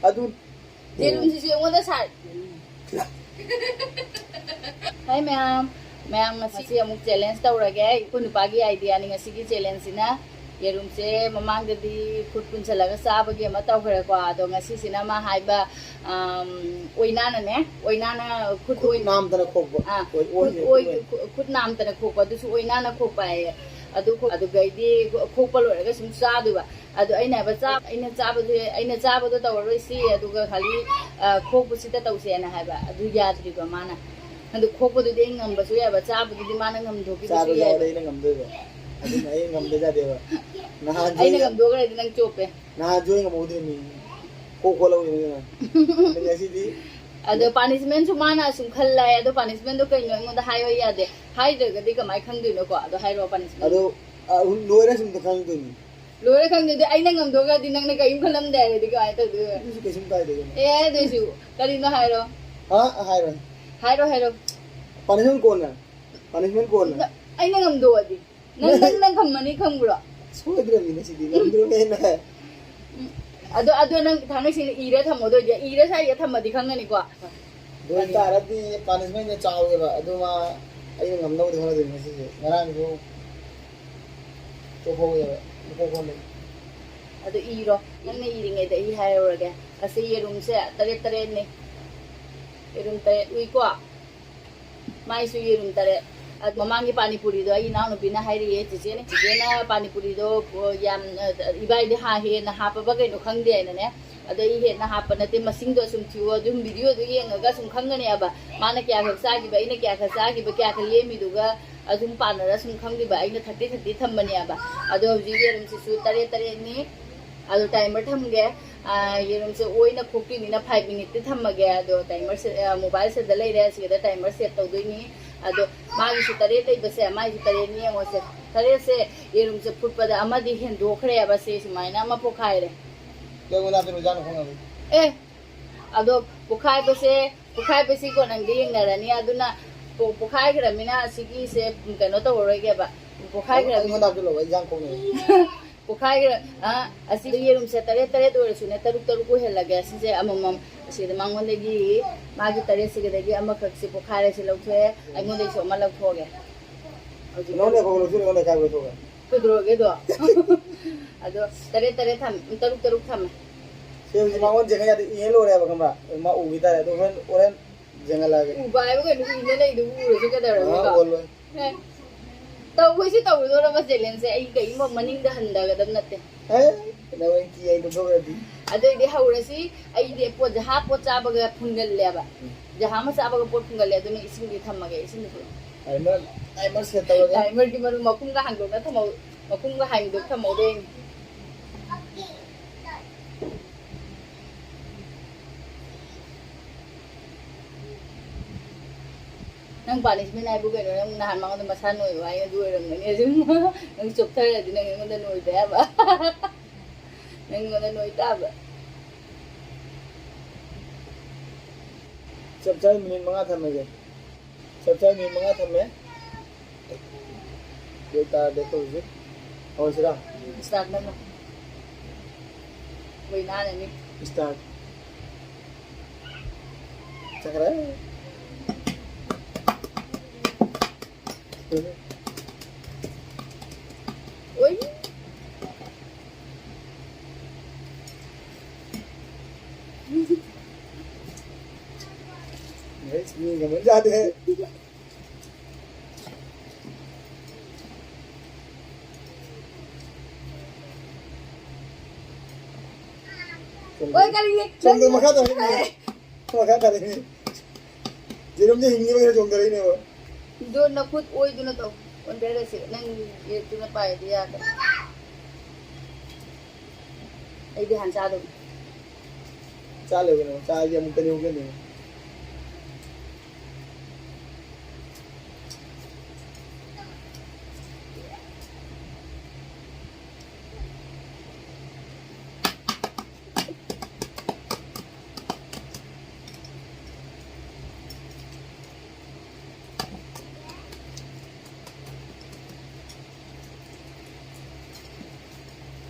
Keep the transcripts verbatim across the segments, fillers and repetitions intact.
ꯑꯗꯨ ꯌꯦꯔꯨꯝꯁꯤꯁꯨ ꯑꯩꯉꯣꯟꯗ ꯁꯥꯏ꯫ ꯍꯥꯏ ꯃꯌꯥꯝ, ꯃꯌꯥꯝ ꯉꯁꯤ ꯑꯃꯨꯛ ꯆꯦꯂꯦꯟꯖ ꯇꯧꯔꯒꯦ꯫ ꯑꯩꯈꯣꯏ ꯅꯨꯄꯥꯒꯤ ꯑꯥꯏꯗꯤꯌꯥꯅꯤ ꯉꯁꯤꯒꯤ ꯆꯦꯂꯦꯟꯖꯁꯤꯅ꯫ ꯌꯦꯔꯨꯝꯁꯦ ꯃꯃꯥꯡꯗꯗꯤ ꯈꯨꯠ ꯄꯨꯟꯁꯤꯜꯂꯒ ꯆꯥꯕꯒꯤ ꯑꯃ ꯇꯧꯈ꯭ꯔꯦꯀꯣ, ꯑꯗꯣ ꯉꯁꯤꯁꯤꯅ ꯃꯥ ꯍꯥꯏꯕ, ꯑꯝ, ꯑꯣꯏꯅꯥꯅꯅꯦ, ꯑꯣꯏꯅꯥꯅ ꯈꯨꯠ ꯈꯨꯠ ꯑꯣꯏ- ꯅꯥꯝꯗꯅ ꯈꯣꯛꯄ꯫ ꯑꯥ, ꯑꯣꯏ- ꯈꯨꯠ ꯑꯣꯏ- ꯑꯣꯏ- ꯈꯨ- ꯈꯨꯠ ꯅꯥꯝꯇꯅ ꯈꯣꯛꯄ, ꯑꯗꯨꯁꯨ ꯑꯣꯏꯅꯥꯅ ꯈꯣꯛꯄ ꯍꯥꯏꯌꯦ꯫ ꯑꯗꯨ ꯈꯣ- ꯑꯗꯨꯒꯩꯗꯤ ꯈꯣ- ꯈꯣꯛꯄ ꯂꯣꯏꯔꯒ ꯁꯨꯝ ꯆꯥꯗꯣꯏꯕ꯫ ꯑꯗꯣ ꯑꯩꯅ ꯍꯥꯏꯕ, "ꯆꯥ-, ꯑꯩꯅ ꯆꯥꯕꯗꯨ, ꯑꯩꯅ ꯆꯥꯕꯗꯣ ꯇꯧꯔꯔꯣꯏꯁꯤ, ꯑꯗꯨꯒ ꯈꯥꯂꯤ, ꯑ, ꯈꯣꯛꯄꯁꯤꯗ ꯇꯧꯁꯦꯅ" ꯍꯥꯏꯕ꯫ ꯑꯗꯨ ꯌꯥꯗ꯭ꯔꯤꯕ ꯃꯥꯅ꯫ ꯑꯗꯨ ꯈꯣꯛꯄꯗꯨꯗꯤ ꯑꯩ ꯉꯝꯕꯁꯨ ꯌꯥꯏꯕ, ꯆꯥꯕꯗꯨꯗꯤ ꯃꯥꯅ ꯉꯝꯊꯣꯛꯈꯤꯕꯁꯨ ꯆꯥꯕ ꯌꯥꯏꯕ꯫ ꯌꯥꯎꯔꯗꯤ ꯑꯩꯅ ꯉꯝꯗꯣꯏꯕ꯫ ꯑꯗꯨꯅ ꯑꯩ ꯉꯝꯗ ꯌꯥꯗꯦꯕ꯫ ꯅꯍꯥꯟꯁꯨ ꯑꯩꯅ ꯑꯩ- ꯉꯝꯊꯣꯛꯈ꯭ꯔꯗꯤ ꯅꯪ ꯆꯣꯞꯄꯦ꯫ ꯅꯍꯥꯟꯁꯨ ꯑꯩ ꯉꯝꯍꯧꯗ꯭ꯔꯤꯅꯤ꯫ ꯈꯣꯛ ꯈꯣꯠꯍꯧꯔꯤꯅꯤ ꯑꯗꯨꯅ꯫ ꯑꯗꯨ ꯉꯁꯤꯗꯤ ꯑꯗꯣ ꯄꯥꯅꯤꯁꯃꯦꯟꯁꯨ ꯃꯥꯅ ꯑꯁꯨꯝ ꯈꯜꯂꯦ꯫ ꯑꯗꯣ ꯄꯥꯅꯤꯁꯃꯦꯟꯗꯣ ꯀꯩꯅꯣ ꯑꯩꯉꯣꯟꯗ ꯍꯥꯏꯌꯣ ꯌꯥꯗꯦ꯫ ꯍꯥꯏꯗ꯭ꯔꯒꯗꯤ ꯀꯃꯥꯏꯅ ꯈꯪꯗꯣꯏꯅꯣꯀꯣ? ꯑꯗꯣ ꯍꯥꯏꯔꯣ ꯄꯥꯅꯤꯁꯃꯦꯟ꯫ ꯑꯗꯣ ꯑ, ꯂꯣꯏꯔ ꯁꯨꯝ ꯈꯪꯗꯣꯏꯅꯤ꯫ ꯂꯣꯏꯔ ꯈꯪꯗꯣꯏꯗꯤ ꯑꯩꯅ ꯉꯝꯗꯣꯛꯈ꯭ꯔꯗꯤ ꯅꯪꯅ ꯀꯔꯤꯝ ꯈꯜꯂꯝꯗꯦ ꯍꯥꯏꯔꯗꯤ ꯀꯃꯥꯏꯅ ꯇꯧꯗꯣꯏꯕ? ꯑꯗꯨꯁꯨ ꯀꯩꯁꯨꯝ ꯀꯥꯏꯗꯦ ꯀꯩꯅꯣ꯫ ꯑꯦ, ꯑꯗꯨꯏꯁꯨ ꯀꯔꯤꯅꯣ ꯍꯥꯏꯔꯣ꯫ ꯍꯥ? ꯍꯥꯏꯔꯣꯏ꯫ ꯍꯥꯏꯔꯣ, ꯍꯥꯏꯔꯣ꯫ ꯄꯥꯅꯤꯁꯃꯦꯟ ꯀꯣꯟꯅ꯫ ꯄꯥꯅꯤꯁꯃꯦꯟ ꯀꯣꯟꯅ꯫ ꯅ-, ꯑꯩꯅ ꯉꯝꯗꯣꯛꯑꯗꯤ? ꯅꯪ, ꯅꯪ, ꯅꯪ ꯈꯝꯃꯅꯤ ꯈꯪꯕ꯭ꯔꯣ? ꯁꯣꯏꯗ꯭ꯔꯕꯅꯤꯅꯦ ꯁꯤꯗꯤ ꯉꯝꯗ꯭ꯔꯕꯅꯤꯅ꯫ ꯎꯝ꯫ ꯑꯗꯣ, ꯑꯗꯣ ꯅꯪ ꯊꯥꯡꯅꯩꯁꯦꯡꯅ ꯏꯔ ꯊꯝꯃꯣ, ꯑꯗꯨ ꯑꯣꯏꯗꯤ ꯏꯔ ꯁ꯭ꯋꯥꯏꯗ ꯊꯝꯃꯗꯤ ꯈꯪꯒꯅꯤꯀꯣ꯫ ꯑꯗꯨ ꯑꯣꯏꯇꯥꯔꯗꯤ ꯄꯥꯅꯤꯁꯃꯦꯟꯁꯦ ꯆꯥꯎꯋꯦꯕ꯫ ꯑꯗꯨ ꯃꯥ ꯑꯩꯅ ꯉꯝꯅꯕꯗꯤ ꯍꯣꯠꯅꯗꯣꯏꯅꯤ ꯉꯁꯤꯁꯦ꯫ ꯉꯔꯥꯡꯁꯨ ꯆꯣꯛꯍꯧꯋꯦꯕ꯫ ꯏꯀꯣꯛ ꯀꯣꯟꯗꯦ꯫ ꯑꯗꯨ ꯏꯔꯣ꯫ ꯅꯪꯅ ꯏꯔꯤꯉꯩꯗ ꯑꯩ ꯍꯥꯏꯔꯨꯔꯒꯦ꯫ ꯑꯁꯤ ꯌꯦꯔꯨꯝꯁꯦ ꯇꯔꯦꯠ ꯇꯔꯦꯠꯅꯤ꯫ ꯌꯦꯔꯨꯝ ꯇꯔꯦꯠ ꯎꯏꯀꯣ꯫ ꯃꯥꯏꯁꯨ ꯌꯦꯔꯨꯝ ꯇꯔꯦꯠ꯫ ꯑꯗꯨ ꯃꯃꯥꯡꯒꯤ ꯄꯥꯅꯤꯄꯨꯔꯤꯗꯣ ꯑꯩ ꯏꯅꯥꯎꯅꯨꯄꯤꯅ ꯍꯥꯏꯔꯛꯑꯦ, ꯆꯤꯆꯦꯅ, ꯆꯤꯆꯦꯅ ꯄꯥꯅꯤꯄꯨꯔꯤꯗꯣ, ꯑꯣ, ꯌꯥꯝ, ꯑ, ꯏꯕꯥꯏꯗꯤ ꯍꯥ-, ꯍꯦꯟꯅ ꯍꯥꯞꯄꯕ ꯀꯩꯅꯣ ꯈꯪꯗꯦ ꯍꯥꯏꯅꯅꯦ꯫ ꯑꯗꯣ ꯑꯩ ꯍꯦꯟꯅ ꯍꯥꯞꯄ ꯅꯠꯇꯦ, ꯃꯁꯤꯡꯗꯣ ꯁꯨꯝ ꯊꯤꯌꯣ, ꯑꯗꯨꯝ ꯚꯤꯗꯤꯑꯣꯗꯣ ꯌꯦꯡꯉꯒ ꯁꯨꯝ ꯈꯪꯒꯅꯦꯕ꯫ ꯃꯥꯅ ꯀꯌꯥꯈꯛ ꯆꯥꯈꯤꯕ, ꯑꯩꯅ ꯀꯌꯥꯈꯛ ꯆꯥꯈꯤꯕ, ꯀꯌꯥꯈꯛ ꯂꯦꯝꯃꯤꯗꯨꯒ ꯑꯗꯨꯝ ꯄꯥꯅꯔ ꯁꯨꯝ ꯈꯪꯗꯣꯏꯕ꯫ ꯑꯩꯅ ꯊꯥꯔꯇꯤ ꯊꯥꯔꯇꯤ ꯊꯝꯕꯅꯦꯕ꯫ ꯑꯗꯣ ꯍꯧꯖꯤꯛ ꯌꯦꯔꯨꯝꯁꯤꯁꯨ ꯇꯔꯦꯠ ꯇꯔꯦꯠꯅꯤ꯫ ꯑꯗꯣ ꯇꯥꯏꯃꯔ ꯊꯝꯒꯦ꯫ ꯑ, ꯌꯦꯔꯨꯝꯁꯦ ꯑꯣꯏꯅ ꯈꯣꯛꯇꯣꯏꯅꯤꯅ ꯐꯥꯏꯚ ꯃꯤꯅꯤꯠꯇꯤ ꯊꯝꯃꯒꯦ꯫ ꯑꯗꯣ ꯇꯥꯏꯃꯔꯁꯦ, ꯑ, ꯃꯣꯕꯥꯏꯜ ꯁꯤꯗ ꯂꯩꯔꯦ, ꯑꯁꯤꯗ ꯇꯥꯏꯃꯔ ꯁꯦꯠ ꯇꯧꯗꯣꯏꯅꯤ꯫ ꯑꯗꯣ ꯃꯥꯒꯤꯁꯨ ꯇꯔꯦꯠ ꯂꯩꯕꯁꯦ, ꯃꯥꯒꯤꯁꯨ ꯇꯔꯦꯠꯅꯤ ꯌꯦꯡꯉꯣꯁꯦ꯫ ꯇꯔꯦꯠꯁꯦ ꯌꯦꯔꯨꯝꯁꯦ ꯐꯨꯠꯄꯗ ꯑꯃꯗꯤ ꯍꯦꯟꯗꯣꯛꯈ꯭ꯔꯦꯕ, ꯁꯦ ꯁꯨꯃꯥꯏꯅ ꯑꯃ ꯄꯣꯛꯈꯥꯏꯔꯦ꯫ ꯀꯩ ꯃꯅꯥꯛꯇꯅꯣ ꯏꯟꯖꯥꯡ ꯈꯣꯡꯅꯕ? ꯑꯦ, ꯑꯗꯣ ꯄꯣꯛꯈꯥꯏꯕꯁꯦ, ꯄꯣꯛꯈꯥꯏꯕꯁꯤ ꯀꯣꯟꯅꯪꯗꯤ ꯌꯦꯡꯅꯔꯅꯤ꯫ ꯑꯗꯨꯅ ꯄꯣ-, ꯄꯣꯛꯈꯥꯏꯈ꯭ꯔꯃꯤꯅ ꯑꯁꯤꯒꯤꯁꯦ ꯀꯩꯅꯣ ꯇꯧꯔꯔꯣꯏꯒꯦꯕ꯫ ꯄꯣꯛꯈꯥꯏꯈ꯭ꯔꯃꯤ-, ꯑꯩꯉꯣꯟꯗ ꯍꯥꯞꯆꯤꯜꯂꯣꯕ, ꯏꯟꯖꯥꯡ ꯈꯣꯡꯅꯕ꯫ ꯄꯣꯛꯈꯥꯏꯈ꯭ꯔ ꯑ, ꯑꯁꯤꯗ ꯌꯦꯔꯨꯝꯁꯦ ꯇꯔꯦꯠ ꯇꯔꯦꯠ ꯑꯣꯏꯔꯁꯨꯅꯦ, ꯇꯔꯨꯛ ꯇꯔꯨꯛ ꯑꯣꯏꯍꯜꯂꯒꯦ꯫ ꯁꯤꯁꯦ ꯑꯃꯃꯝ ꯑꯁꯤꯗ ꯃꯉꯣꯟꯗꯒꯤ, ꯃꯥꯒꯤ ꯇꯔꯦꯠꯁꯤꯗꯒꯤ ꯑꯃꯈꯛꯁꯦ ꯄꯣꯛꯈꯥꯏꯔꯁꯦ ꯂꯧꯊꯣꯛꯑꯦ, ꯑꯩꯉꯣꯟꯗꯒꯤꯁꯨ ꯑꯃ ꯂꯧꯊꯣꯛꯑꯒꯦ꯫ ꯍꯧꯖꯤꯛ ꯅꯉꯣꯟꯗ ꯑꯐꯕ ꯂꯧꯊꯣꯛꯑꯦ, ꯑꯩꯉꯣꯟꯗ ꯑꯀꯥꯏꯕ ꯂꯧꯊꯣꯛꯑꯦ꯫ ꯀꯩꯗꯧꯔꯒꯦꯗꯣ? ꯑꯗꯣ ꯇꯔꯦꯠ ꯇꯔꯦꯠ ꯊꯝ-, ꯇꯔꯨꯛ ꯇꯔꯨꯛ ꯊꯝꯃꯦ꯫ ꯁꯤ ꯍꯧꯖꯤꯛ ꯃꯉꯣꯟ ꯌꯦꯡꯉ ꯌꯥꯗꯦ, ꯏꯍꯦ ꯂꯣꯏꯔꯦ ꯍꯥꯏꯕ, ꯈꯪꯕ꯭ꯔꯥ? ꯃꯥ ꯎꯈꯤ ꯇꯥꯔꯦ꯫ ꯑꯗꯣ ꯍꯣꯔꯦꯟ, ꯍꯣꯔꯦꯟ ꯌꯦꯡꯍꯜꯂꯛꯑꯒꯦ꯫ ꯎꯕ ꯍꯥꯏꯕ ꯀꯩꯅꯣ, ꯎꯏꯅ ꯂꯩꯗꯨꯕꯨ ꯎꯔꯁꯨ ꯀꯩꯗꯧꯔꯒꯦ? ꯑꯥ, ꯑꯣꯜꯂꯣꯏ꯫ ꯑꯦ, ꯇꯧꯕꯩꯁꯨ ꯇꯧꯔꯨꯗꯣꯔꯕ ꯆꯦꯂꯦꯟꯖꯁꯦ ꯑꯩ ꯀꯩꯒꯨꯝꯕ ꯃꯅꯤꯡꯗ ꯍꯟꯊꯒꯗꯕ ꯅꯠꯇꯦ꯫ ꯑꯦ, ꯅꯪ ꯑꯣꯏꯅ ꯀꯤ ꯑꯩ ꯇꯨꯝꯊꯣꯛꯈ꯭ꯔꯗꯤ꯫ ꯑꯗꯨꯑꯣꯏꯗꯤ ꯍꯧꯔꯁꯤ꯫ ꯑꯩꯗꯤ ꯄꯣꯠ, ꯖꯍꯥ ꯄꯣꯠ ꯆꯥꯕꯒ ꯐꯨꯡꯒꯜꯂꯦꯕ꯫ ꯎꯝ꯫ ꯖꯍꯥ ꯑꯃ ꯆꯥꯕꯒ ꯄꯣꯠ ꯐꯨꯡꯒꯜꯂꯦ, ꯑꯗꯨꯅ ꯏꯁꯤꯡꯗꯤ ꯊꯝꯃꯒꯦ, ꯏꯁꯤꯡꯗꯤ ꯄꯨꯔꯛꯑꯣ꯫ ꯇꯥꯏꯃꯔ, ꯇꯥꯏꯃꯔ ꯁꯦꯠ ꯇꯧꯔꯒꯦ꯫ ꯇꯥꯏꯃꯔꯒꯤ ꯃꯔꯨ ꯃꯈꯨꯝꯒ ꯍꯥꯡꯗꯣꯛꯅ ꯊꯝꯍꯧ-, ꯃꯈꯨꯝꯒ ꯍꯥꯡꯗꯣꯛ ꯊꯝꯍꯧꯗꯣꯏꯅꯤ꯫ ꯅꯪ ꯄꯥꯅꯤꯁꯃꯦꯟ ꯍꯥꯏꯕꯨ ꯀꯩꯅꯣ? ꯅꯪ ꯅꯍꯥꯟ ꯃꯉꯣꯟꯗ ꯃꯁꯥ ꯅꯣꯏꯌꯨ ꯍꯥꯏ, ꯑꯗꯨ ꯑꯣꯏꯔꯝꯒꯅꯤ꯫ ꯑꯗꯨꯝ ꯅꯪ ꯆꯣꯞꯊꯔꯗꯤ ꯅꯪ ꯑꯩꯉꯣꯟꯗ ꯅꯣꯏꯗꯦ ꯍꯥꯏꯕ꯫ ꯅꯪ ꯑꯩꯉꯣꯟꯗ ꯅꯣꯏ ꯇꯥꯕ꯫ ꯆꯞ ꯆꯥꯅ ꯃꯤꯅꯤꯠ ꯃꯉꯥ ꯊꯝꯃꯒꯦ꯫ ꯆꯞ ꯆꯥꯅ ꯃꯤꯅꯤꯠ ꯃꯉꯥ ꯊꯝꯃꯦ꯫ ꯂꯣꯏ ꯇꯥꯔꯗꯤ ꯑꯩꯈꯣꯏ ꯍꯧꯖꯤꯛ ꯍꯧꯔꯁꯤꯔꯥ? ꯁ꯭ꯇꯥꯔꯠ ꯅꯝꯃꯣ꯫ ꯍꯣꯏ, ꯅꯥꯟꯅꯅꯤ꯫ ꯁ꯭ꯇꯥꯔꯠ꯫ ꯆꯠꯈ꯭ꯔꯦ꯫ ꯑꯣꯏ꯫ ꯃꯤ ꯉꯝꯍꯟ ꯌꯥꯗꯦ꯫ ꯑꯣꯏ, ꯀꯔꯤꯒꯤ? ꯆꯣꯡꯗꯦ, ꯃꯈꯥ ꯇꯥꯔꯛꯏꯅꯦ꯫ ꯃꯈꯥ ꯇꯥꯔꯛꯏꯅꯦ꯫ ꯌꯦꯔꯨꯝꯁꯦ ꯍꯤꯡꯉꯤꯕ ꯀꯩꯅꯣ ꯆꯣꯡꯊꯔꯛꯏꯅꯦꯕ꯫ ꯑꯗꯣ ꯅꯈꯨꯠ ꯑꯣꯏꯗꯨꯅ ꯇꯧ꯫ ꯑꯣꯟꯊꯔꯁꯤ꯫ ꯅꯪ ꯌꯦꯠꯇꯨꯅ ꯄꯥꯏꯔꯗꯤ ꯌꯥꯗ꯭ꯔꯦ꯫ ꯑꯩꯗꯤ ꯍꯥꯟꯅ ꯆꯥꯗꯧꯅꯤ꯫ ꯆꯥ ꯂꯩꯕꯅꯦ, ꯆꯥ ꯑꯩꯗꯤ ꯑꯃꯨꯛꯇꯅꯤ ꯍꯧꯒꯠꯂꯤꯅꯦ꯫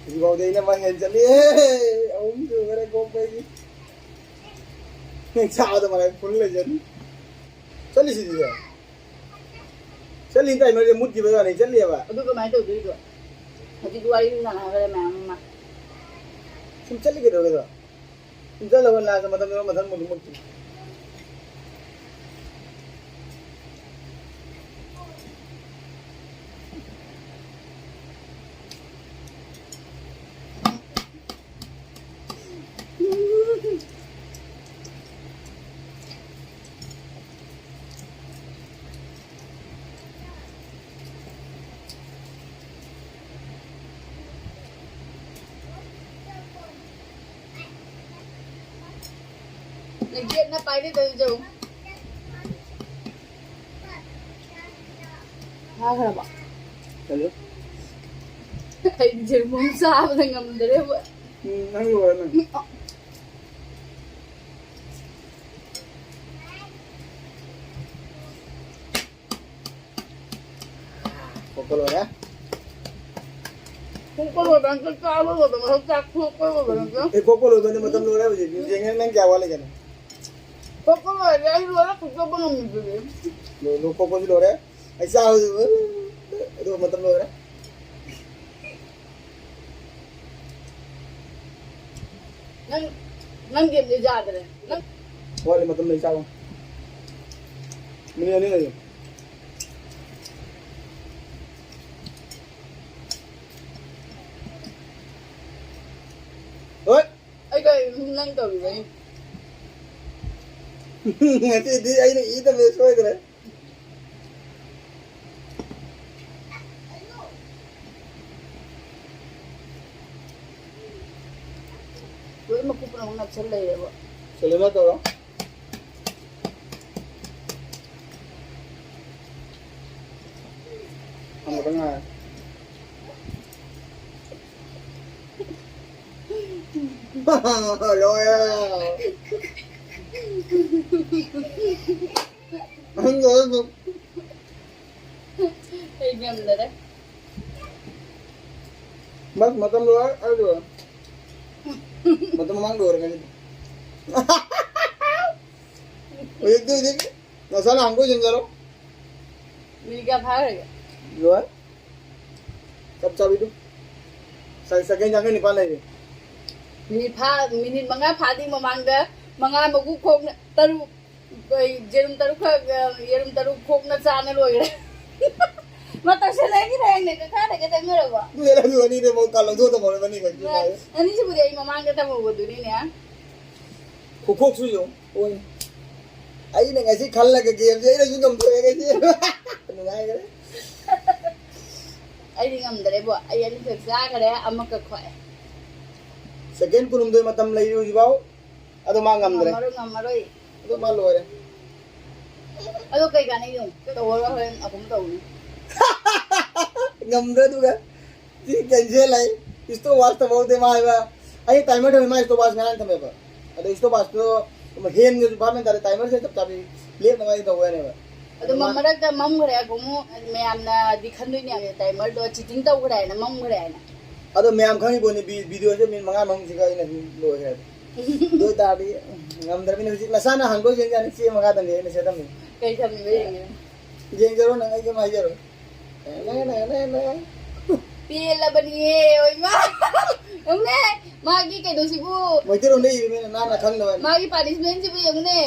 ꯍꯧꯖꯤꯛꯐꯥꯎꯗ ꯑꯩꯅ ꯃꯥ ꯍꯦꯟ ꯆꯠꯂꯤ꯫ ꯑꯍꯨꯝ ꯁꯨꯈ꯭ꯔꯦ ꯀꯣꯛꯄꯒꯤ꯫ ꯅꯪ ꯆꯥꯕꯗ ꯃꯔꯥꯏ ꯐꯨꯜ ꯂꯩꯖꯅꯤ꯫ ꯆꯠꯂꯤꯁꯤꯗꯤ꯫ ꯆꯠꯂꯤ ꯇꯥꯏꯃꯔꯁꯦ ꯃꯨꯠꯈꯤꯕꯩ ꯋꯥꯅꯤ, ꯆꯠꯂꯤꯑꯕ꯫ ꯑꯗꯨ ꯀꯃꯥꯏꯅ ꯇꯧꯗꯣꯏꯕ? ꯍꯧꯖꯤꯛ ꯋꯥꯔꯤ ꯁꯥꯟꯅꯈ꯭ꯔꯦ ꯃꯌꯥꯝ ꯑꯃ꯫ ꯁꯨꯝ ꯆꯠꯂꯤ ꯀꯩꯗꯧꯔꯒꯦꯗꯣ? ꯁꯨꯝ ꯆꯠꯂꯕ ꯂꯥꯁꯇ ꯃꯇꯝ ꯌꯧꯔ ꯃꯊꯟ ꯃꯨꯠ-, ꯃꯨꯠꯈꯤꯅꯤ꯫ ꯅꯪ ꯒꯦꯠꯅ ꯄꯥꯏꯔꯦ ꯇꯧꯔꯤꯗꯣ꯫ ꯐꯥꯈ꯭ꯔꯕꯣ? ꯀꯔꯤ? ꯑꯩꯗꯤ ꯖꯦꯔꯃꯣꯝ ꯆꯥꯕꯗ ꯉꯝꯗ꯭ꯔꯦꯕ꯫ ꯎꯝ, ꯅꯪ ꯂꯣꯏꯔꯦ ꯅꯪ꯫ ꯀꯣꯛꯄ ꯂꯣꯏꯔꯦ꯫ ꯀꯣꯛꯄ ꯂꯣꯏꯕ ꯅꯠꯇ꯭ꯔꯣ? ꯆꯥꯕ ꯂꯣꯏꯕ ꯅꯠꯇ꯭ꯔꯣ? ꯆꯥꯛ ꯊꯣꯛꯄ ꯂꯣꯏꯕ ꯅꯠꯇ꯭ꯔꯣ? ꯑꯦ, ꯀꯣꯛꯄ ꯂꯣꯏꯕꯅꯤ, ꯃꯇꯝ ꯂꯣꯏꯔꯦ ꯍꯧꯖꯤꯛ꯫ ꯌꯦꯡꯉꯦ, ꯅꯪ ꯀꯌꯥ ꯋꯥꯠꯂꯤꯒꯦ? ꯀꯣꯛꯄ ꯂꯣꯏꯔꯦ, ꯑꯩ ꯂꯣꯏꯔꯦ, ꯀꯣꯛꯆꯣꯞꯄ ꯉꯝꯗ꯭ꯔꯦ꯫ ꯂꯣꯏ-, ꯂꯣꯏ-, ꯀꯣꯛꯄꯁꯨ ꯂꯣꯏꯔꯦ꯫ ꯑꯩ ꯆꯥꯕꯁꯨ, ꯑꯗꯨꯒ ꯃꯇꯝ ꯂꯣꯏꯔꯦ꯫ ꯅꯪ, ꯅꯪ ꯒꯦꯝꯗꯤ ꯌꯥꯗ꯭ꯔꯦ꯫ ꯅꯪ ꯋꯥꯠꯂꯤ, ꯃꯇꯝ ꯂꯩ, ꯆꯥꯔꯣ꯫ ꯃꯤꯅꯤꯠ ꯑꯅꯤ ꯂꯩꯌꯦ꯫ ꯍꯣꯏ꯫ ꯑꯩ ꯀꯔꯤ ꯅꯪ ꯇꯧꯔꯤꯕꯅꯤ? ꯉꯁꯤꯗꯤ ꯑꯩꯅ ꯏ ꯇꯝꯕ ꯁꯣꯏꯗ꯭ꯔꯦ꯫ ꯂꯣꯏ ꯃꯀꯨꯞ ꯄꯨꯝꯅꯃꯛ ꯅꯞꯁꯜ ꯂꯩꯔꯦꯕ꯫ ꯁꯦꯂꯦꯅꯥ ꯇꯧꯔꯣ꯫ ꯑꯃꯈꯛꯇ ꯉꯥꯏꯔꯦ꯫ ꯂꯣꯏꯔꯦ꯫ ꯑꯩ ꯉꯝꯗꯔꯦ꯫ ꯃ-, ꯃꯇꯝ ꯂꯣꯏꯔꯦ, ꯑꯩ ꯂꯣꯏꯔꯦ꯫ ꯃꯇꯝ ꯃꯃꯥꯡ ꯂꯣꯏꯔꯦ ꯉꯁꯤꯗꯤ꯫ ꯍꯧꯖꯤꯛꯇꯤ, ꯍꯧꯖꯤꯛ ꯅꯁꯥꯅ ꯍꯥꯡꯗꯣꯛ ꯌꯦꯡꯖꯔꯣ꯫ ꯃꯤꯅꯤꯠ ꯀꯌꯥ ꯐꯥꯈ꯭ꯔꯒꯦ? ꯂꯣꯏꯔꯦ꯫ ꯆꯞ ꯆꯥꯕꯤꯗꯨ꯫ ꯁ-, ꯁꯦꯀꯦꯟ ꯌꯥꯡꯈꯩ ꯅꯤꯄꯥꯟ ꯂꯩꯔꯦ꯫ ꯃꯤꯅꯤꯠ ꯐꯥ-, ꯃꯤꯅꯤꯠ ꯃꯉꯥ ꯐꯥꯗꯤ ꯃꯃꯥꯡꯗ ꯃꯉꯥ ꯃꯀꯨ ꯈꯣꯛꯅ ꯇꯔꯨꯛ, ꯑꯩ ꯌꯦꯔꯨꯝ ꯇꯔꯨꯛꯈꯛ, ꯑ, ꯌꯦꯔꯨꯝ ꯇꯔꯨꯛ ꯈꯣꯛꯅ ꯆꯥꯅ ꯂꯣꯏꯈ꯭ꯔꯦ꯫ ꯃꯇꯝꯁꯦ ꯂꯩꯈꯤꯗ꯭ꯔꯦ, ꯍꯌꯦꯡ ꯀꯀꯥꯗ ꯈꯤꯇꯪ ꯑꯣꯏꯔꯕꯣ? ꯑꯗꯨ ꯑꯅꯤ, ꯑꯅꯤꯗꯤ ꯑꯃꯨꯛ ꯀꯥ ꯂꯧꯊꯣꯛꯑ ꯊꯝꯍꯧꯔꯕꯅꯤ, ꯀꯩꯅꯣ ꯍꯥꯏꯌꯦ꯫ ꯑꯅꯤꯁꯤꯕꯨꯗꯤ ꯑꯩ ꯃꯃꯥꯡꯗ ꯊꯝꯍꯧꯕꯗꯨꯅꯤꯅꯦ꯫ ꯈꯨꯈꯣꯛꯁꯨ ꯌꯦꯡꯉꯨ꯫ ꯑꯣꯏ꯫ ꯑꯩꯅ ꯉꯁꯤ ꯈꯜꯂꯒ ꯒꯦꯝꯁꯦ ꯑꯩꯅꯁꯨ ꯉꯝꯊꯣꯛꯑꯦ ꯉꯁꯤ꯫ ꯅꯨꯡꯉꯥꯏꯈ꯭ꯔꯦ꯫ ꯑꯩꯗꯤ ꯉꯝꯗ꯭ꯔꯦꯕꯣ꯫ ꯑꯩ ꯑꯅꯤꯈꯛ ꯆꯥꯈ꯭ꯔꯦ, ꯑꯃꯈꯛ ꯈꯣꯛꯑꯦ꯫ ꯁꯦꯀꯦꯟ ꯀꯨꯟꯍꯨꯝꯗꯣꯏ ꯃꯇꯝ ꯂꯩꯔꯤ ꯍꯧꯖꯤꯛꯐꯥꯎ꯫ ꯑꯗꯣ ꯃꯥ ꯉꯝꯗ꯭ꯔꯦ꯫ ꯉꯝꯃꯔꯣꯏ, ꯉꯝꯃꯔꯣꯏ꯫ ꯑꯗꯣ ꯃꯥ ꯂꯣꯏꯔꯦ꯫ ꯑꯗꯣ ꯀꯩ ꯀꯥꯟꯅꯩꯅꯣ? ꯇꯧꯔꯒ ꯍꯣꯔꯦꯟ ꯑꯍꯨꯝ ꯇꯧꯅꯤ꯫ ꯉꯝꯗ꯭ꯔꯦ ꯑꯗꯨꯒ꯫ ꯁꯤ cancel ꯍꯥꯏ꯫ Stopwatch ꯊꯝꯍꯧꯗꯦ ꯃꯥ ꯍꯥꯏꯕ꯫ ꯑꯩ timer ꯊꯝꯃꯦ, ꯃꯥ stopwatch ꯉꯔꯥꯡ ꯊꯝꯃꯦꯕ꯫ ꯑꯗꯣ stopwatchꯇꯣ ꯍꯦꯟꯒꯁꯨ ꯚꯥꯞ ꯃꯦꯟ ꯇꯥꯗꯦ, timerꯁꯦ ꯆꯞ ꯆꯥꯕꯤ ꯂꯦꯞꯅꯉꯥꯏ ꯇꯧꯕ ꯌꯥꯅꯦꯕ꯫ ꯑꯗꯣ ꯑꯗꯣ ꯃ-, ꯃ-, ꯃꯔꯛꯇ ꯃꯝꯈ꯭ꯔꯦ ꯑꯃꯨꯛ, ꯃꯌꯥꯝꯅꯗꯤ ꯈꯟꯗꯣꯏꯅꯦ timerꯗꯣ cheating ꯇꯧꯈ꯭ꯔꯦ ꯍꯥꯏꯅ, ꯃꯝꯈ꯭ꯔꯦ ꯍꯥꯏꯅ꯫ ꯑꯗꯣ ꯃꯌꯥꯝ ꯈꯪꯉꯤ ꯄꯣꯠꯅꯤ, ꯚꯤ-, videoꯁꯦ minute ꯃꯉꯥ ꯃꯅꯨꯡꯁꯤꯒ ꯑꯩꯅ ꯑꯗꯨꯝ ꯂꯣꯏꯈ꯭ꯔꯦ꯫ ꯑꯗꯨ ꯑꯣꯏꯇꯥꯔꯗꯤ ꯉꯝꯗ꯭ꯔꯕꯅꯤꯅ ꯍꯧꯖꯤꯛ ꯅꯁꯥꯅ ꯍꯥꯡꯗꯣꯛ ꯌꯦꯡ ꯌꯥꯅꯤ, ꯆꯦ ꯃꯈꯥꯗꯅꯤ ꯑꯩꯅ ꯁꯦꯠꯂꯝꯃꯤ꯫ ꯀꯩ ꯊꯝꯃꯤꯕ ꯌꯦꯡꯒꯦ? ꯌꯦꯡꯖꯔꯣ ꯅꯪ, ꯑꯩ ꯀꯩꯝ ꯍꯥꯏꯖꯔꯣꯏ꯫ ꯅꯦ, ꯅꯦ, ꯅꯦ, ꯅꯦ꯫ ꯄꯦꯜꯂꯕꯅꯤꯌꯦ, ꯑꯣꯏꯃꯥ꯫ ꯌꯦꯡꯉꯨꯅꯦ, ꯃꯥꯒꯤ ꯀꯩꯅꯣꯁꯤꯕꯨ꯫ ꯃꯩꯇꯩꯂꯣꯟꯗ ꯏꯕꯅꯤꯅ ꯅꯥꯟꯅ ꯈꯪꯅꯕ ꯍꯥꯏꯅ꯫ ꯃꯥꯒꯤ punishmentꯁꯤꯕꯨ ꯌꯦꯡꯉꯨꯅꯦ꯫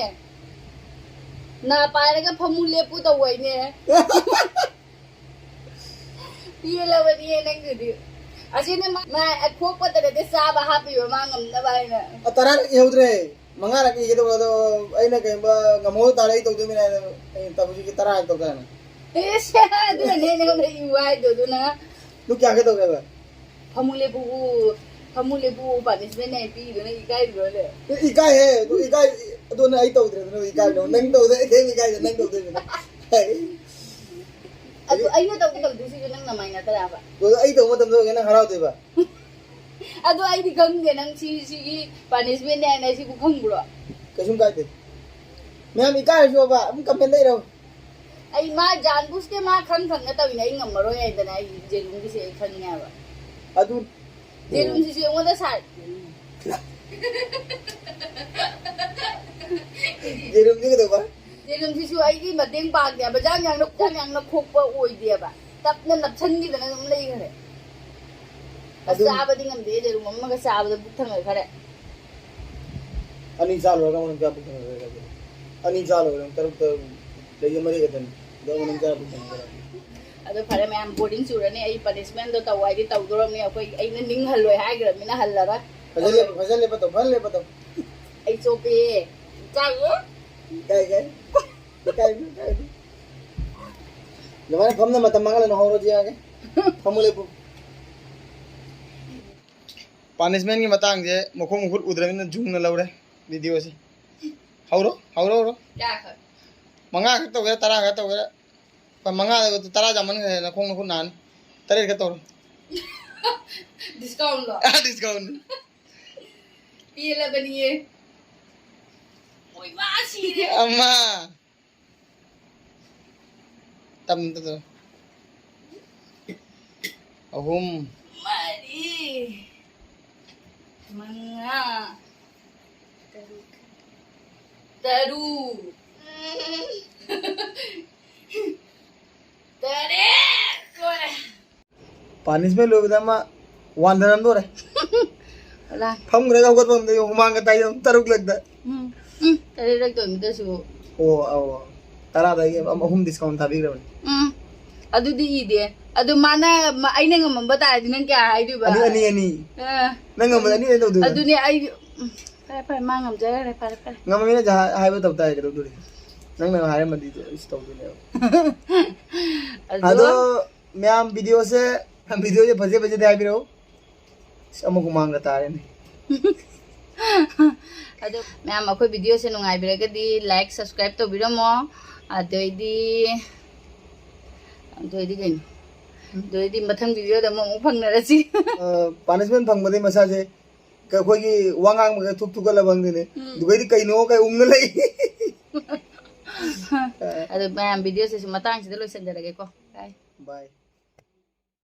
ꯅꯥ ꯄꯥꯏꯔꯒ ꯐꯃꯨ ꯂꯦꯞꯄꯨ ꯇꯧ ꯍꯥꯏꯅꯦ꯫ ꯄꯦꯜꯂꯕꯅꯤꯌꯦ ꯅꯪꯗꯨꯗꯤ꯫ ꯑꯁꯤꯅ ꯃꯥ, ꯃꯥ ꯈꯣꯛꯄꯇ ꯅꯠꯇꯦ, ꯆꯥꯕ ꯍꯥꯞꯄꯤꯕ ꯃꯥ ꯉꯝꯅꯕ ꯍꯥꯏꯅ꯫ ꯑ, ꯇꯔꯥꯔꯛ ꯏꯍꯧꯗ꯭ꯔꯦ꯫ ꯃꯉꯥꯔꯛ ꯏꯒꯦ ꯇꯧꯕ ꯑꯗꯣ ꯑꯩꯅ ꯀꯩꯒꯨꯝꯕ ꯉꯝꯍꯧ ꯇꯥꯔꯦ ꯑꯩ ꯇꯧꯗꯣꯏꯅꯤ ꯍꯥꯏꯅ ꯑꯩꯅ ꯇꯧꯕꯁꯤꯒꯤ ꯇꯔꯥꯔꯛ ꯇꯧꯗꯥꯏꯅꯦ꯫ ꯏꯁ, ꯑꯗꯨꯅꯅꯦ ꯅꯉꯣꯟꯗ ꯏꯌꯨ ꯍꯥꯏꯗꯣ ꯑꯗꯨꯅ꯫ ꯑꯗꯨ ꯀꯌꯥ ꯀꯌꯥ ꯇꯧꯒꯦꯕ? ꯐꯃꯨ ꯂꯦꯞꯄꯨ, ꯐꯃꯨ ꯂꯦꯞꯄꯨ punishment ꯍꯥꯏ ꯄꯤꯔꯤꯗꯨꯅ ꯏꯀꯥꯏꯗ꯭ꯔꯣꯅꯦ? ꯑꯦ, ꯏꯀꯥꯏꯍꯦ, ꯑꯗꯨ ꯏꯀꯥꯏ-, ꯑꯗꯨꯅ ꯑꯩ ꯇꯧꯗ꯭ꯔꯦꯗꯅ ꯏꯀꯥꯏꯗꯣ꯫ ꯅꯪ ꯇꯧꯗ꯭ꯔꯦ, ꯑꯩ ꯀꯩꯝ ꯏꯀꯥꯏꯗꯦ, ꯅꯪ ꯇꯧꯗꯣꯏꯅꯤꯅ꯫ ꯑꯗꯨ ꯑꯩꯅ ꯇꯧꯒꯦ ꯇꯧꯗꯣꯏꯁꯤꯁꯨ ꯅꯪ ꯅꯃꯥꯏ ꯅꯠꯇ꯭ꯔꯥꯕ? ꯑꯗꯣ ꯑꯩ ꯇꯧꯕ ꯃꯇꯝꯗ ꯑꯣꯏꯔꯒꯅ ꯅꯪ ꯍꯔꯥꯎꯗꯣꯏꯕ꯫ ꯑꯗꯣ ꯑꯩꯗꯤ ꯈꯪꯗꯦ, ꯅꯪ ꯁꯤ, ꯁꯤꯒꯤ punishment ꯍꯥꯏꯅ ꯁꯤꯕꯨ ꯈꯪꯕ꯭ꯔꯣ? ꯀꯩꯁꯨꯝ ꯀꯥꯏꯗꯦ꯫ ꯃꯌꯥꯝ ꯏꯀꯥꯏꯔꯁꯨꯕ ꯑꯗꯨꯝ comment ꯂꯩꯔꯣ꯫ ꯑꯩ ꯃꯥ ꯖꯥꯟꯕꯨꯁꯇꯦ ꯃꯥ ꯈꯪ ꯈꯪꯅ ꯇꯧꯔꯤꯅꯦ, ꯑꯩ ꯉꯝꯃꯔꯣꯏ ꯍꯥꯏꯗꯅ ꯑꯩ ꯖꯦꯂꯨꯝꯒꯤꯁꯦ ꯑꯩ ꯈꯪꯉꯦ ꯍꯥꯏꯕ꯫ ꯑꯗꯨ ꯌꯦꯔꯨꯝꯁꯤꯁꯨ ꯑꯩꯉꯣꯟꯗ ꯁꯥꯏ꯫ ꯌꯦꯔꯨꯝꯗꯤ ꯀꯩꯗꯧꯕ? ꯌꯦꯔꯨꯝꯁꯤꯁꯨ ꯑꯩꯒꯤ ꯃꯇꯦꯡ ꯄꯥꯡꯗꯦꯕ꯫ ꯖꯥꯡ ꯌꯥꯡꯅ ꯈꯣꯛ ꯌꯥꯡꯅ ꯈꯣꯛꯄ ꯑꯣꯏꯗꯦꯕ꯫ ꯇꯞꯅ ꯅꯞꯁꯟꯈꯤꯗꯅ ꯑꯗꯨꯝ ꯂꯩꯈ꯭ꯔꯦ꯫ ꯑꯗꯨ ꯆꯥꯕꯗꯤ ꯉꯝꯗꯦ꯫ ꯌꯦꯔꯨꯝ ꯑꯃꯒ ꯆꯥꯕꯗ ꯄꯨꯛ ꯊꯟꯒꯠꯈꯔꯦ꯫ ꯑꯅꯤ ꯆꯥ ꯂꯣꯏꯔꯒ ꯑꯃꯨꯛ ꯀꯌꯥ ꯄꯨꯛ ꯊꯟꯒꯠꯈ꯭ꯔꯦ? ꯑꯅꯤ ꯆꯥ ꯂꯣꯏꯔꯒ ꯇꯔꯨꯛ ꯇꯔꯨꯛ ꯂꯩꯌꯦ ꯃꯔꯤ ꯈꯛꯇꯅꯤ꯫ ꯑꯗꯣ ꯑꯃꯨꯛ ꯀꯌꯥ ꯄꯨꯛ ꯊꯟꯒꯠꯈ꯭ꯔꯦ? ꯑꯗꯣ ꯐꯔꯦ ꯃꯌꯥꯝ, boring ꯆꯨꯔꯅꯤ꯫ ꯑꯩ punishment ꯇꯣ ꯇꯧ ꯍꯥꯏꯗꯤ ꯇꯧꯗꯣꯔꯕꯅꯤ꯫ ꯑꯩꯈꯣꯏ, ꯑꯩꯅ ꯅꯤꯡꯍꯜꯂꯣꯏ ꯍꯥꯏꯈ꯭ꯔꯕꯅꯤꯅ ꯍꯜꯂꯔꯣꯏ꯫ ꯐꯖꯅ ꯂꯦꯞꯄ, ꯐꯖꯅ ꯂꯦꯞꯄ ꯇꯧ, ꯐꯖꯅ ꯂꯦꯞꯄ ꯇꯧ꯫ ꯑꯩ ꯆꯣꯞꯄꯦ꯫ ꯏꯀꯥꯏꯌꯦ꯫ ꯏꯀꯥꯏ, ꯏꯀꯥꯏ, ꯏꯀꯥꯏ꯫ ꯑꯗꯨꯃꯥꯏꯅ ꯐꯝꯅ ꯃꯇꯝ ꯃꯥꯡꯍꯜꯂꯅꯨ, ꯍꯧꯔꯣ ꯌꯥꯒꯦ꯫ ꯐꯝꯃꯨ ꯂꯦꯞꯄꯨ꯫ Punishment ꯀꯤ ꯃꯇꯥꯡꯁꯦ ꯃꯈꯣꯡ ꯃꯈꯨꯠ ꯎꯗ꯭ꯔꯕꯅꯤꯅ ꯖꯨꯡꯅ ꯂꯧꯔꯦ video ꯁꯦ꯫ ꯍꯧꯔꯣ, ꯍꯧꯔꯣ, ꯍꯧꯔꯣ꯫ ꯀꯌꯥ ꯈꯛ? ꯃꯉꯥ ꯈꯛ ꯇꯧꯒꯦꯔꯥ, ꯇꯔꯥ ꯈꯛ ꯇꯧꯒꯦꯔꯥ? ꯍꯣꯏ, ꯃꯉꯥ, ꯇꯔꯥ ꯌꯥꯝꯃꯟꯈ꯭ꯔꯦ, ꯅꯈꯣꯡ ꯅꯈꯨꯠ ꯅꯥꯅꯤ꯫ ꯇꯔꯦꯠ ꯈꯛ ꯇꯧꯔꯣ꯫ Discount ꯂꯣ? ꯑꯥ, discount꯫ ꯄꯦꯜꯂꯕꯅꯤꯌꯦ꯫ ꯃꯣꯏ ꯃꯥ ꯁꯤꯔꯦ꯫ ꯑꯃ꯫ ꯇꯝ ꯇ-, ꯇ-, ꯑꯍꯨꯝ꯫ ꯃꯔꯤ꯫ ꯃꯉꯥ꯫ ꯇꯔꯨꯛ꯫ ꯇꯔꯨꯛ꯫ ꯇꯔꯦꯠ꯫ ꯂꯣꯏꯔꯦ꯫ Punishment ꯂꯣꯏꯕꯗ ꯑꯃ ꯋꯥꯟꯊꯔꯝꯗꯣꯔꯦ꯫ ꯑꯂꯥ꯫ ꯐꯝꯈ꯭ꯔꯒ ꯍꯧꯒꯠꯄ ꯉꯝꯗꯦ, ꯍꯨꯃꯥꯡꯒ ꯇꯥꯏ ꯇꯔꯨꯛꯂꯛꯇ꯫ ꯎꯝ, ꯎꯝ, ꯇꯔꯦꯠꯂꯛ ꯇꯧꯔꯝꯃꯤꯗꯁꯨ꯫ ꯑꯣ, ꯑꯧ, ꯑꯧ꯫ ꯇꯔꯥꯗꯒꯤ ꯑꯃ, ꯑꯍꯨꯝ discount ꯊꯥꯕꯤꯈ꯭ꯔꯕꯅꯤ꯫ ꯎꯝ, ꯑꯗꯨꯗꯤ ꯏꯗꯦ꯫ ꯑꯗꯨ ꯃꯥꯅ, ꯃ-, ꯑꯩꯅ ꯉꯝꯃꯝꯕ ꯇꯥꯔꯗꯤ ꯅꯪ ꯀꯌꯥ ꯍꯥꯏꯗꯣꯏꯕ? ꯑꯅꯤ, ꯑꯅꯤ, ꯑꯅꯤ꯫ ꯑ꯫ ꯅꯪ ꯉꯝꯕꯗ ꯑꯅꯤ ꯑꯣꯏꯅ ꯇꯧꯗꯣꯏꯕ? ꯑꯗꯨꯅꯦ ꯑꯩ, ꯎꯝ, ꯐꯔꯦ, ꯐꯔꯦ, ꯃꯥ ꯉꯝꯖꯈ꯭ꯔꯦ, ꯐꯔꯦ, ꯐꯔꯦ꯫ ꯉꯝꯃꯃꯤꯅ ꯖꯍꯥ-, ꯍꯥꯏꯕ ꯇꯧ ꯇꯥꯔꯦ, ꯀꯩꯗꯧꯗꯣꯔꯤ? ꯅꯪꯅ ꯍꯥꯏꯔꯝꯃꯗꯤ ꯑꯩꯁꯨ ꯇꯧꯗꯣꯏꯅꯦꯕ꯫ ꯑꯗꯣ ꯑꯗꯣ ꯃꯌꯥꯝ video ꯁꯦ, video ꯁꯦ ꯐꯖꯩ ꯐꯖꯗꯦ ꯍꯥꯏꯕꯤꯔꯛꯎ꯫ ꯑꯁ, ꯑꯃꯨꯛ ꯍꯨꯃꯥꯡꯒ ꯇꯥꯔꯦꯅꯦ꯫ ꯑꯗꯣ ꯃꯌꯥꯝ ꯑꯩꯈꯣꯏ video ꯁꯦ ꯅꯨꯡꯉꯥꯏꯕꯤꯔꯒꯗꯤ like, subscribe ꯇꯧꯕꯤꯔꯝꯃꯣ꯫ ꯑꯗꯩꯗꯤ, ꯑꯗꯨꯑꯣꯏꯗꯤ ꯀꯩꯅꯣ? ꯑꯗꯨꯑꯣꯏꯗꯤ ꯃꯊꯪ video ꯗ ꯑꯃꯨꯛ, ꯑꯃꯨꯛ ꯐꯪꯅꯔꯁꯤ꯫ ꯑ, punishment ꯐꯪꯕꯗꯩ ꯃꯁꯥꯁꯦ ꯀ-, ꯑꯩꯈꯣꯏꯒꯤ ꯋꯥ ꯉꯥꯡꯕꯒ ꯊꯨꯞ ꯊꯨꯞꯀꯠꯂꯕ ꯈꯪꯗꯦꯅꯦ꯫ ꯎꯝ꯫ ꯑꯗꯨꯒꯩꯗꯤ ꯀꯩꯅꯣ ꯀꯩ ꯎꯪꯉ ꯂꯩ꯫ ꯑꯗꯣ ꯃꯌꯥꯝ video ꯁꯤꯁꯨ ꯃꯇꯥꯡꯁꯤꯗ ꯂꯣꯏꯁꯤꯟꯖꯔꯒꯦꯀꯣ꯫ Bye꯫ Bye꯫